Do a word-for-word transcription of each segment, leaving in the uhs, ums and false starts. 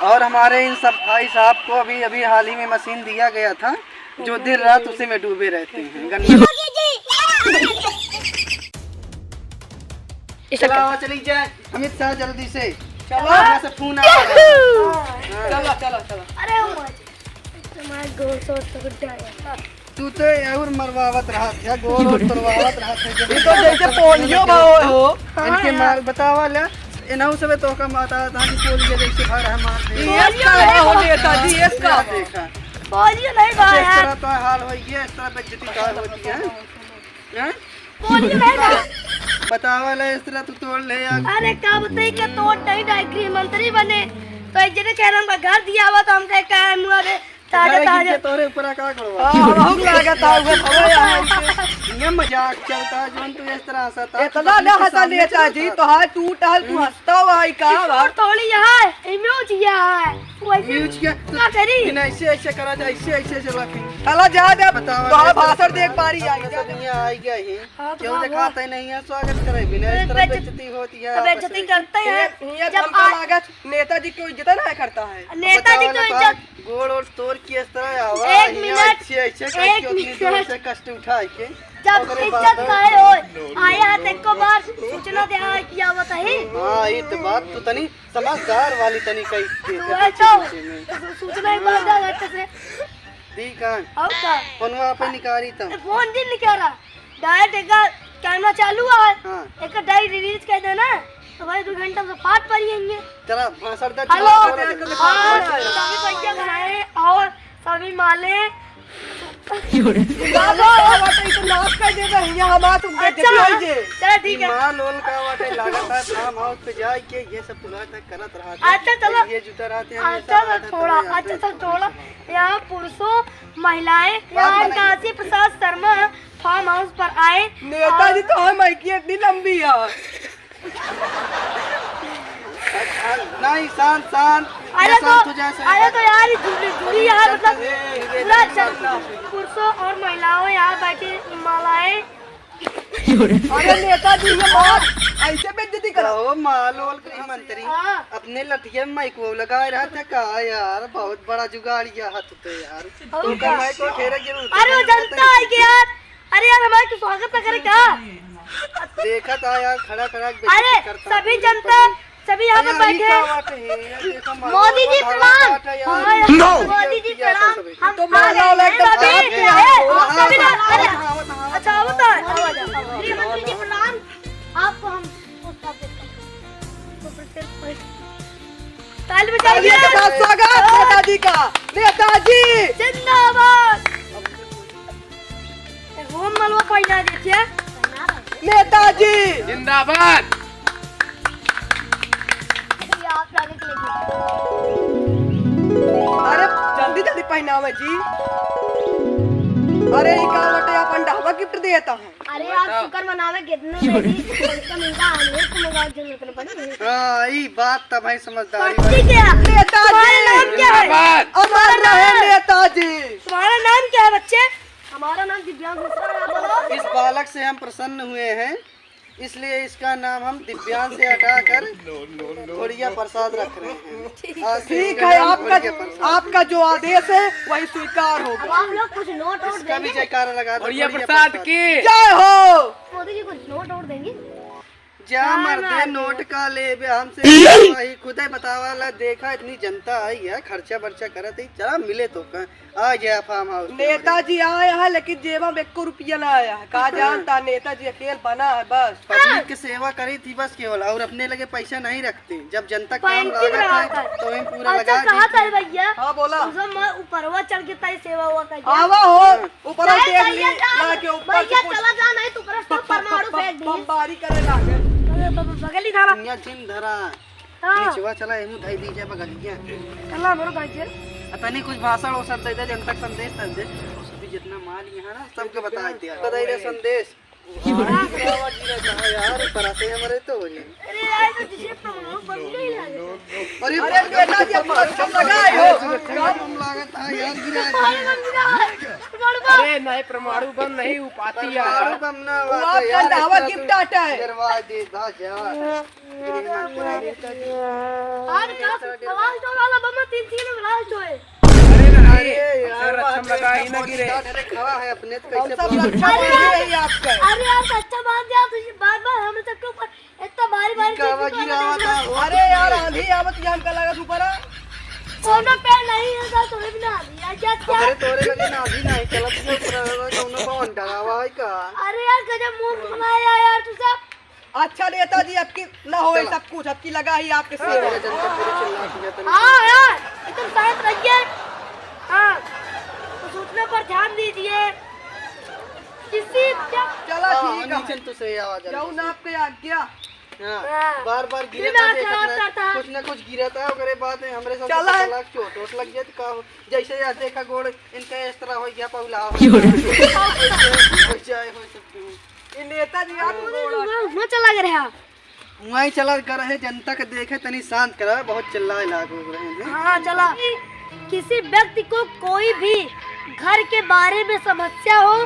और हमारे इन सब भाई साहब को अभी, अभी हाल ही में मशीन दिया गया था, जो दिन रात उसी में डूबे रहते हैं। गन्ना चला, चली जाए अमित शाह जल्दी से। चलो। यहाँ से फोन आ रहा है। हाँ। चलो, चलो, चलो। अरे, ओ माय, तुम्हारा गोल सोच तो गुड्डा है। तू तो और मरवावत रहत है, गोड़ और तोड़वावत रहत है। ये तो जैसे पोलियो भाव हो। इनके मार बतावा ले, इनहू सबे तो का माता था कि पोलियो जैसे भर है मार दे। ये का हो नेताजी, ये का? देखा। पोलियो नहीं भाई इस यार। तरह तो हाल हो गया, इस तरह बेइज्जती का होती है। हैं? पोलियो नहीं भाई। बतावा ले, इस तरह तू तोड़ ले यार। अरे का बताई के तोड़ नहीं, डाय गृह मंत्री बने तो एक जने कह रहा हमका घर दिया हुआ तो हमका क्या है मुआ रे। ताजा, घर ताजा। के तोरे ऊपर का करवा? हाँ, बहुत लागत है, वो भवा यहाँ इनके। ये मजाक चलता है, जोन तू इस तरह हंसता है, इतना तू ना अपने हंसा सामने नेताजी, चलता। तो हाँ, तू टहल, तू हम्म। हंसता हुआ है, का तू बा? थोड़ी यहाँ है, इमेज यहाँ है। वैसे न्यूज के का करी? बिना ऐसे, ऐसे करा जाए, ऐसे, ऐसे चला फिर। चला जा, जा, बताओ, तो हाँ, ऐसे भाषण देख पा रही है, अपने जा, सब जा। यहाँ आ गया है। हाँ, तो क्यों हाँ, दिखाते वो नहीं है, स्वागत करे, बिना इस तरह बेइज्जती बेइज्जती होती है तो आपस बेइज्जती में। करते हैं। ये, ये जब हमका आ- लागत नेताजी को इज्जत ना करता है। नेताजी बताओ को ना, इज्जत गोड़ और तोड़ के इस तरह आवा, एक यहाँ मिनट, ऐसे, ऐसे करके एक उतनी दूर मिनट। से कष्ट उठा के जब ओकरे इज्जत बाद काहे होय? आया है, एको बार सूचना दे आया कि आवत है। हाँ, ई तो बात तू तनी समझदार वाली तनी कही के तो वही तो। सूचना एक बार दे देते से। दी कान। और का? फोनवा पे निकारी तब। फोन दिन निकारा। डायरेक्ट एक कैमरा चालू है। हाँ। एक डायरेक्ट रिलीज कर देना। तो भाई दो घंटा से पाठ पढ़िएंगे। चला, भाषण दे, हेलो। चला, चला, चला, हाँ, चला। सभी भैया बनाए और सभी माले। बाबा, बाबा, तो इसे नाश कर दे रही है, हम आज तुमको अच्छा, देखिए। चला, ठीक है। माल ओल का वाटे लागत है, फार्म हाउस पे जाए के ये सब तुला तक करत रहा था। अच्छा, चलो। ये जूता रहते हैं, अच्छा, हमेशा तो रहता थोड़ा, है, अच्छा, तो थोड़ा। यहाँ पुरुषों, महिलाएं, यहाँ काशी प्रसाद शर्मा फार्म हाउस पर आए। नेताजी और तो हम है कि इतनी लंबी है। नहीं, शांत, शांत। अरे ये तो, शांत हो जाए, शांत। अरे तो यार, ये जुड़ी, जुड़ी यार, मतलब, ये, ये, ये पूरा शांत हो जाए। पुरुषों और महिलाओं यहाँ बैठी मालाएं। अरे नेताजी, ये बात ऐसे बेइज्जती करो। कहो, माल ओल गृह मंत्री, हाँ। अपने लठिया में माइक वो लगाए रहा था का यार? बहुत बड़ा जुगाड़िया है तू तो यार। और तू का? माइक को घेरे जरूर। अरे वो जनता है कि यार, अरे यार, हमारे तो स्वागत ना करे का? देखा था यार, खड़ा खड़ा बेइज्जती अरे, करता सभी है, जनता, पब्लिक। सभी यहाँ पे अरे, बैठे हैं। का बात है? ये देखो, मोदी जी, प्रणाम। हाँ, यार। नो। मोदी जी, प्रणाम। हम तो माला वाला एकदम सभी, खराब किया है। ए, सभी ना, अरे, अच्छा, आओ तो। गृह मंत्री जी, प्रणाम। आपको हम ताली बजाइए। ताली के साथ स्वागत नेताजी का। नेताजी। जिंदाबाद। घूम मलवा पहिना दीजिए। नेताजी जिंदाबाद। अरे जल्दी जल्दी पहनावे जी। अरे ई का बटे अपन ढाबा गिफ्ट देता है। अरे आप बताओ। शुक्र मनावे कितने में जी, कम से कम इनका आमलेट को मंगाओ जरूरत नहीं पड़ी। हाँ, ई बात तो भाई समझदारी पत्ती वाली। क्या? नेताजी। तुम्हारा नाम क्या है? जिंदाबाद। अमर रहे नेताजी। तुम्हारा नाम क्या है बच्चे? हमारा नाम दिव्यांश मिश्रा है, आप बोलो। इस बालक से हम प्रसन्न हुए हैं, इसलिए इसका नाम हम दिव्यांश से हटाकर घोड़िया प्रसाद रख रहे हैं। आज से ठीक इसका है, नाम आपका, घोड़िया प्रसाद। आपका जो आदेश है वही स्वीकार होगा। अब आप लोग कुछ नोट वोट इसका भी देंगे? जयकारा लगा दो, घोड़िया घोड़िया प्रसाद प्रसाद। की जय हो। मोदी जी कुछ नोट वोट देंगे? जा हाँ, मर्दे, हाँ, नोट का लेबे हमसे, वही खुदे बतावा ला, देखा इतनी जनता आई है, खर्चा बर्चा करत ही, चला मिले तो का। आ गया फार्म हाउस पे। नेताजी आया है, लेकिन जेबा में एको रुपया ना आया है। का जानता, नेताजी अकेल बना है बस। पब्लिक की सेवा करी थी बस केवल, और अपने लगे पैसा नहीं रखते। जब जनता काम लागत है, तो वहीं पूरा लगा देते। अच्छा, कहा था भैया? हाँ, बोला। तुम सब मैं ऊपरवा चढ़ के ताई सेवा हुआ कर। आवा हो, ऊपर देख ली, भैया, ला के ऊपर से भैया, कुछ चला जा, नहीं तो ऊपर से बम-, बम-, परमाणु फेंक दी। बमबारी करे लागे। अरे, बम-, बगली धारा। दुनिया जिन धरा। हाँ। निचवा चला, एमू धई दी जाए बगलिया। चला, हमरो भाई के। आ, तनी कुछ भाषण ओषण दे दे, जनता के संदेश दे दे। सभी जितना माल यहाँ ना, सबके बता दे। बता दे संदेश। हाँ। यार, पर आते हमारे तो हो जाए। अरे यार, तो जिसे प्रमाण बन गई है। अरे, अरे, नेता जी, अपना अच्छा लगा है, हो। क्या बम लागत है यार, गिरा है। अरे, बम गिरा है। बड़वा। अरे, नहीं, परमाणु बम नहीं, उपाती है। परमाणु बम ना, वो बात है आपका यार, नहावा इतना गिफ्ट तो आता है। डरवा दे, धा जा। आज का आवाज तो वाला बम तीन तीन ब्लास्ट होए। अरे नहीं, अरे यार, अरे रक्षा में लगा ही ना गिरे। अरे खड़ा है अपने तो, कैसे हम सब ब्लास्ट रक्षा अरे में यार, ही आपका। अरे यार, सच्चा बात यार, तुझे बार-बार हम सबके ऊपर इतना भारी भारी चीज का गिरा हुआ था। अरे यार, आंधी आवत, ये हमका लागत ऊपर है। कोनो पेड़ नहीं है, तो तुम्हें भी ना आंधी आ जाती है। अरे तोरे लगे ना आंधी नहीं चलत है, ऊपर कोनो कौन डरावा है का? अरे यार, गजब मुंह घुमाया यार तू सब। अच्छा नेताजी, अबकी ना होए चला। सब कुछ, अबकी लगा ही आपके सेवा। अरे जनता पूरी चिल्ला के जाता है। हाँ यार, एकदम शांत रहिए। हाँ, तो सूचना पर ध्यान दीजिए। किसी क्या चला हाँ, ठीक है। नीचे तो सही आवाज आ रही है। जाओ ना आपके आज्ञा। हाँ, हाँ। बार बार गिरता देखत ना, कुछ ना कुछ गिरता है, ओकरे बाद में हमरे सब चला। चोट वोट लग जाए तो का हो? जैसे यार देखा गोड़ इनका इस तरह हो गया, पगला हो क्यों गया। रे? हो जाए, हो सकते हो। ये नेता जी आप अरे, गोड़ वहाँ, वहाँ चला गया रहा। वहीं चला कर रहे, जनता के देखे तनी शांत करा, बहुत चिल्लाए लाग हो रहे हैं। हाँ, चला। किसी व्यक्ति को कोई भी घर के बारे में समस्या हो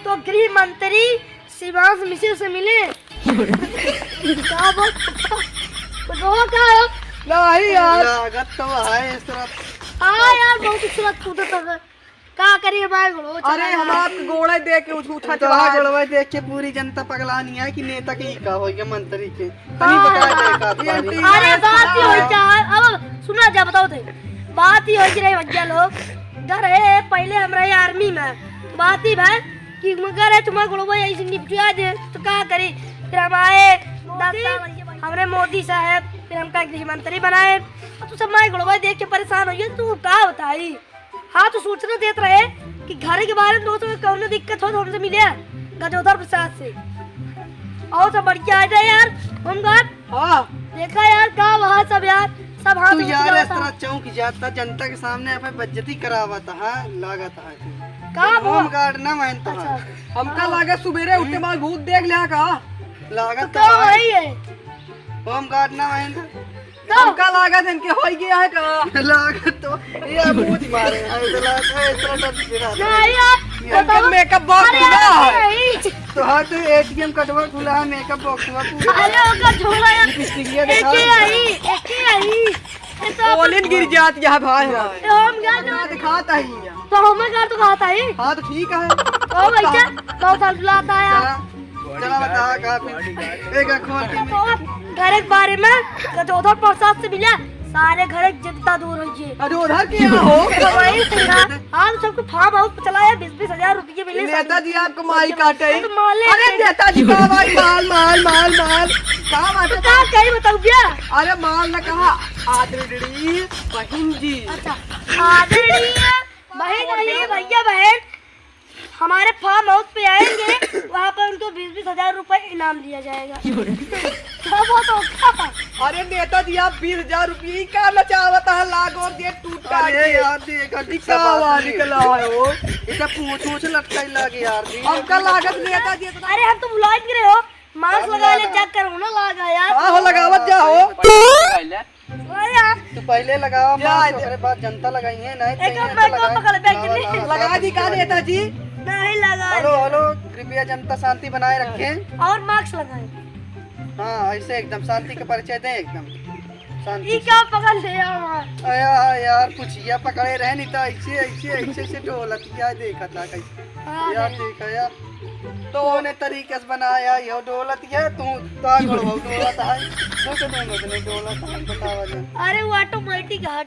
तो गृह मंत्री शिवांश मिश्र से मिले। का बात? तो गोवा का हो? नहीं यार। लागत तो है इस तरफ। हाँ यार, बहुत खूबसूरत कूदत है। का करिए भाई, गोड़ो अरे, चला हमार गोड़े देख के उठ-, उठा तो चला। गोड़वा देख के पूरी जनता पगलानी है कि नेता के ई का हो गया, मंत्री के। तनी हाँ, बता दे हाँ। का बात है। अरे, बात ही हो क्या है? अब सुना जा, बताओ थे। बात ही हो कि रहे भैया लोग, घर है, पहले हम रहे आर्मी में। बात ही भाई कि मगर है तुम्हारा गोड़वा ऐसे निपटिया दे, तो का करी? फिर हम आए, दस साल हमरे मोदी साहब, फिर हमका गृह मंत्री बनाए। अब तू सब हमारे गोड़वा देख के परेशान हो गया, तू का बताई? हाँ, तो सूचना देत रहे कि घर के बारे में दोस्तों को कौनो दिक्कत हो तो हमसे मिले गजोधर प्रसाद से। और सब बढ़िया आ जाए यार, होमगार्ड। हाँ। देखा यार, का वहाँ सब यार, सब हाथ तू उठ यार जाता। इस तरह चौंक जाता, जनता के सामने अपनी बेइज्जती करावत है, लागत है तू। का वो? होमगार्ड ना मानता है। अच्छा। हमका हाँ। लागे सुबेरे उठते हम्म। बाद भूत देख लिया का? लागत तो क्या है। है ये? होमगार्ड ना मानता। तो हमका लागत इनके होई गया है का? लागत तो ये मूंछ मारे हैं, ऐसा लागत है, इतना डर गिरा था। नहीं यार, इनके बताओ। Makeup box अरे खुला यार, है। नहीं। तो हाँ, तो ATM cardवा खुला है, makeup boxवा पूरा। अरे, ओकर झोला यार। लिपस्टिकिया एक दिखा। ही आई, एक ही आई। ये तो ओलिन अपन गिर जात यहाँ भाई हमारे। तो हम क्या ना दिखाता ही है। तो हमें का तो खाता ही? हाँ, तो ठीक है। ओ भैया, बहुत हल्ला आता है यार। चला। चला बता का फिर। एक खोल के तो घर के बारे में गजोधर प्रसाद से मिला, सारे घर के चिंता दूर हो गई। अरे उधर के हो? तो वही पूछा। हाँ, तो सबको farm house पे चला है, बीस बीस हजार रुपये मिले। नेताजी आपको माई काटे। तो माले अरे नेताजी का भाई माल, माल, माल, माल। का बात तो है? का कही बताऊँ भैया? अरे माल न कहा, आदरणीय बहन जी। अच्छा, आदरणीय बहन नहीं है भैया, बहन। हमारे farm house पे आएंगे, वहाँ पर उनको बीस बीस हजार रुपए इनाम दिया जाएगा। क्या बात होगा? अरे नेताजी, आप बीस हजार रुपये ही का नचावत है, लाग और दे टूट काट अरे के। यार, देख, ई अच्छा का बात हुआ नहीं। निकला है वो? इसे पूछ, पूछ लटकाई लागे यार, जी। हमका लागत नेताजी इतना अरे हम तो भुला ही रहे हो, mask लगा ले, check करो ना, लागा यार। हाँ, हो, लगावत जा हो। अरे यार। तू पहले लगावा जा, mask, ओकरे बाद जनता लगाई है, नहीं तो एक यहाँ makeup लगाए। पकड़, बैग लावा, नहीं। लावा, लगा लावा, दी का लावा। नेताजी? नहीं लगा। Hello, hello, कृपया जनता शांति बनाए रखें। और mask लगाएं। हाँ, ऐसे एकदम शांति का परिचय दें, एकदम शांति ई से। क्या पकड़ ले यार? अया यार, कुछ ये पकड़े रहे नहीं तो ऐसे, ऐसे, ऐसे, ऐसे ढोलत क्या देखा था कैसे? हाँ, यार, नहीं। ठीक है यार। तो ओने तरीके से बनाया, यो डोलत ये, तू तो गोड़वा डोलत है। तू तो दोनों जने डोलत है, बतावा जा। अरे, वो automatic हट